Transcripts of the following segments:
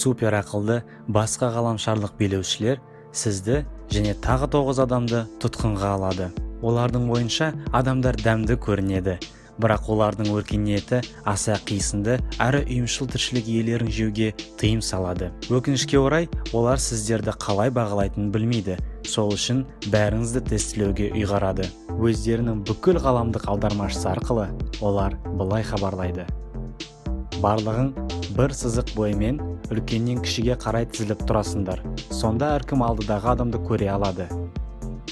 Супер ақылды басқа ғаламшарлық билеушілер сізді және тағы тоғыз адамды тұтқынға алады. Олардың ойынша, адамдар дәмді көрінеді, бірақ олардың өркениеті аса қисынды әрі ұйымшыл тіршілік иелерін жеуге тыйым салады. Өкінішке орай, олар сіздерді қалай бағалайтынын білмейді, сол үшін бәріңізді тестілеуге ұйғарады. Өздерінің бүкіл ғаламдық аудармашысы арқылы олар былай хабарлайды: барлығың бір сызық бойымен үлкеннен кішіге қарай тізіліп тұрасыңдар, сонда әркім алдыдағы адамды көре алады.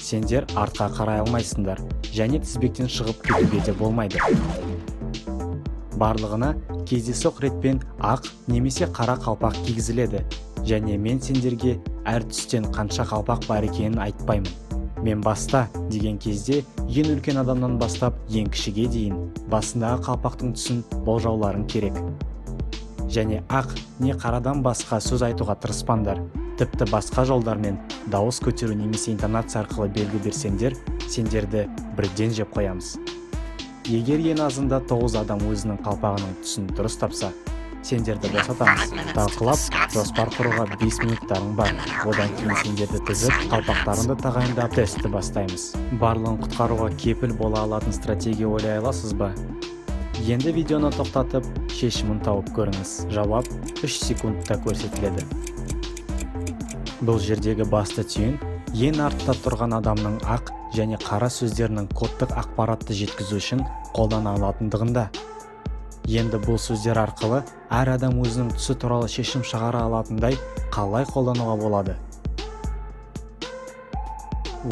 Сендер артқа қарай алмайсыңдар және тізбектен шығып кетуге де болмайды. Барлығына кездейсоқ ретпен ақ немесе қара қалпақ кигізіледі және мен сендерге әр түстен қанша қалпақ бар екенін айтпаймын. Мен «баста» деген кезде ең үлкен адамнан бастап ең кішіге дейін басындағы қалпақтың түсін болжауларың керек және ақ не қарадан басқа сөз айтуға тырыспаңдар. Тіпті басқа жолдармен дауыс көтеру немесе интонация арқылы белгі берсеңдер, сендерді бірден жеп қоямыз. Егер ең азында тоғыз адам өзінің қалпағының түсін дұрыс тапса, сендерді босатамыз. Талқылап, жоспар құруға 5 минуттарың бар. Одан кейін сендерді тізіп, қалпақтарыңды тағайындап, тестті бастаймыз. Барлығын құтқаруға кепіл бола алатын стратегия ойлай аласыз ба? Енді видеоны тоқтатып, шешімін тауып көріңіз. Жауап 3 секундта көрсетіледі. Бұл жердегі басты түйін ең артта тұрған адамның ақ және қара сөздерінің кодтық ақпаратты жеткізу үшін қолдана алатындығында. Енді бұл сөздер арқылы әр адам өзінің түсі туралы шешім шығара алатындай қалай қолдануға болады?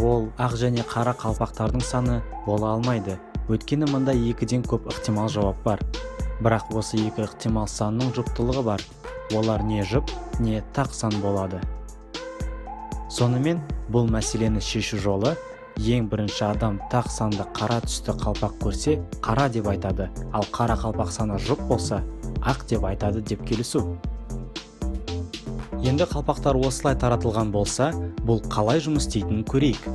Ол ақ және қара қалпақтардың саны бола алмайды, өйткені мында екіден көп ықтимал жауап бар. Бірақ осы екі ықтимал санның жұптылығы бар, олар не жұп, не тақ сан болады. Сонымен, бұл мәселені шешу жолы: ең бірінші адам тақ санды қара түсті қалпақ көрсе, қара деп айтады, ал қара қалпақ саны жұп болса, ақ деп айтады деп келісу. Енді қалпақтар осылай таратылған болса, бұл қалай жұмыс істейтінін көрейік.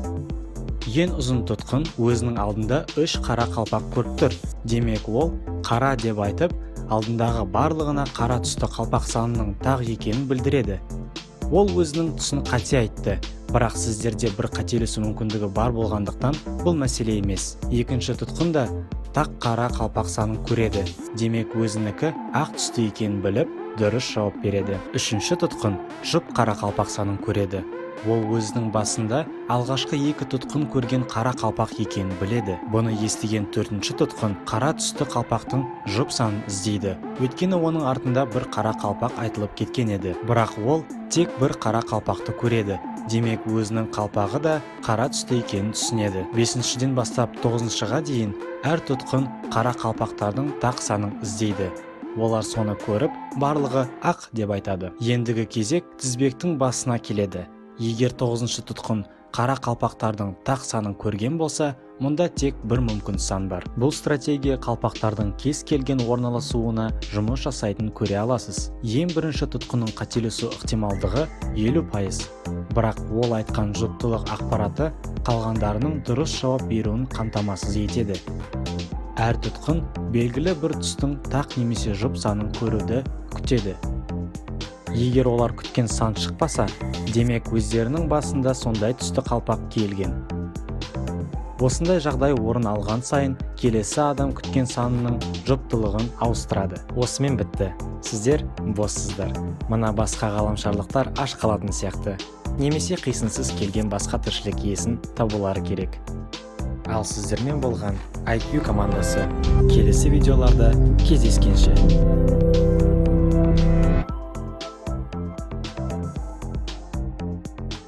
Ең ұзын тұтқын өзінің алдында үш қара қалпақ көріп тұр. Демек, ол қара деп айтып, алдындағы барлығына қара түсті қалпақ санының тақ екенін білдіреді. Ол өзінің түсін қате айтты, бірақ сіздерде бір қателесу мүмкіндігі бар болғандықтан, бұл мәселе емес. Екінші тұтқын да тақ қара қалпақ санын көреді, демек, өзінікі ақ түсті екенін біліп, дұрыс жауап береді. Үшінші тұтқын жұп қара қалпақ санын көреді. Ол өзінің басында алғашқы екі тұтқын көрген қара қалпақ екенін біледі. Бұны естіген төртінші тұтқын қара түсті қалпақтың жұп санын іздейді, өйткені оның артында бір қара қалпақ айтылып кеткен еді. Бірақ ол тек бір қара қалпақты көреді, демек, өзінің қалпағы да қара түсті екенін түсінеді. Бесіншіден бастап тоғызыншыға дейін әр тұтқын қара қалпақтардың тақ санын іздейді. Олар соны көріп, барлығы ақ деп айтады. Ендігі кезек тізбектің басына келеді. Егер тоғызыншы тұтқын қара қалпақтардың тақ санын көрген болса, мұнда тек бір мүмкін сан бар. Бұл стратегия қалпақтардың кез келген орналасуына жұмыс жасайтынын көре аласыз. Ең бірінші тұтқынның қателесу ықтималдығы 50%, бірақ ол айтқан жұптылық ақпараты қалғандарының дұрыс жауап беруін қамтамасыз етеді. Әр тұтқын белгілі бір түстің тақ немесе жұп санын көруді күтеді. Егер олар күткен сан шықпаса, демек, өздерінің басында сондай түсті қалпақ киілген. Осындай жағдай орын алған сайын келесі адам күткен санының жұптылығын ауыстырады. Осымен бітті, сіздер боссыздар. Мына басқа ғаламшарлықтар аш қалатын сияқты немесе қисынсыз келген басқа тіршілік иесін табулары керек. Ал сіздермен болған IQ командасы. Келесі видеоларда кездескенше!